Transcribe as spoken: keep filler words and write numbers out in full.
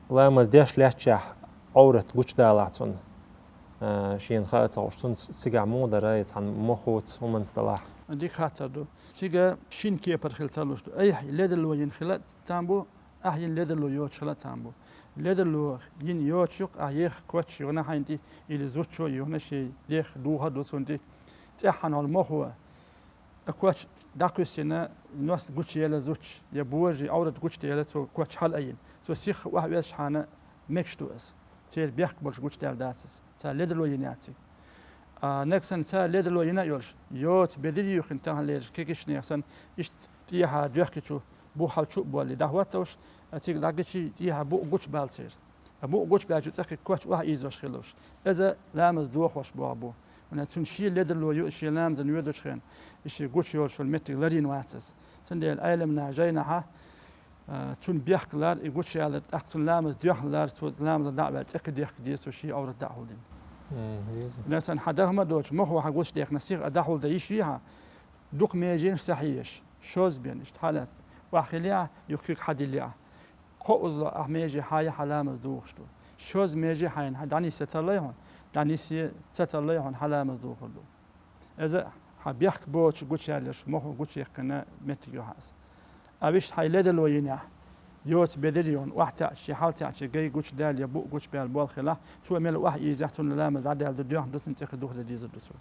Ламаз деш лаьттача Ӏоврат гучадалахь цунна, а, шена хаа ца хууш, цунца цигахь муха дара, я цхьана мохуца, хӀуманца далахь? Дика хаттар ду. Цига шина кепара хила тарлуш ду. Айхьа ледарло йина хила а там бу, ахьа йина ледарло йоцуш хила а там бу. Ледарло йина йоцуш ю-кх, ахьа еха коч юхана хьайна тӀе или зудчо юхана шен дегӀ духар ду цунна тӀе. ЦӀеххьана хьал мохо а коч дӀакхуьссина, ност гучаела зудчо, я божарий Ӏоврат гучаела цо коч хьалаайина. Цо сиха охьаоьзчхьана мегаш ду аса. Церан бехк болуш гучадаьлла дац аса. Цара ледарло йина яц цига. А, нагахь санна цара ледарло йина а йолуш, йоцу бедар юьйхина таханлерчу кегийчарех санна, иштта тӀехьа доьхкичу бух хьал чу а боллий, дӀахӀотталуш, а, цига дӀагичий тӀехьа букъ гучабаьлла церан. А букъ гучабаьлча цӀаккха коч охьаийзош хилалуш. Иза ламаз дохош боху бу. ХӀунда цунна шен ледарло ю, шен ламазна воьдучу хенахь, и шен гучайолуш йолу меттиг ларйина вац иза. Цундела Ӏеламнаха жайнахьа, а, цунна бехк лар, и гучаяьлар, тӀаккха цунна ламаз доьхна лар, цо ламаза дӀа а ваьлла, цӀе кхин дехка деза, цо шен Ӏоврат дӀа а хьулдина. Мгм, деза. Нагахь санна хьан даха ма доцуш, мохо хьан гучадехна, сиха а дӀахьулдан йиш юй хьан, дукха меженаш ца хьеша, шозза бен иштта хьалаьцна, охьахилий ахь, юха куьг хьадиллий ахь. Кхоузза ахь меже хьан яхь хьан ламаз духуш ду. Шозза меже хьайна хьан дӀанисъян тарлой хьуна, дӀанисъян ца тарлой хьуна хьан ламаз духур ду. Иза хьан бехк боцуш гучаяьлларш, мохо гучаяьккхина меттиг ю хьан аса. А вуьшта хьайн ледарло йинехь, йоцу бедар йохна, охьатаьӀча, шен хьалатаьӀча гай гучадаьлла я букъ гучабаьлла болх хилахь, цо мел охьаийзехь, цунна ламаз дӀадаьлла ду, доьхна ду, цунна цӀе кхин духадан дезар ду цо.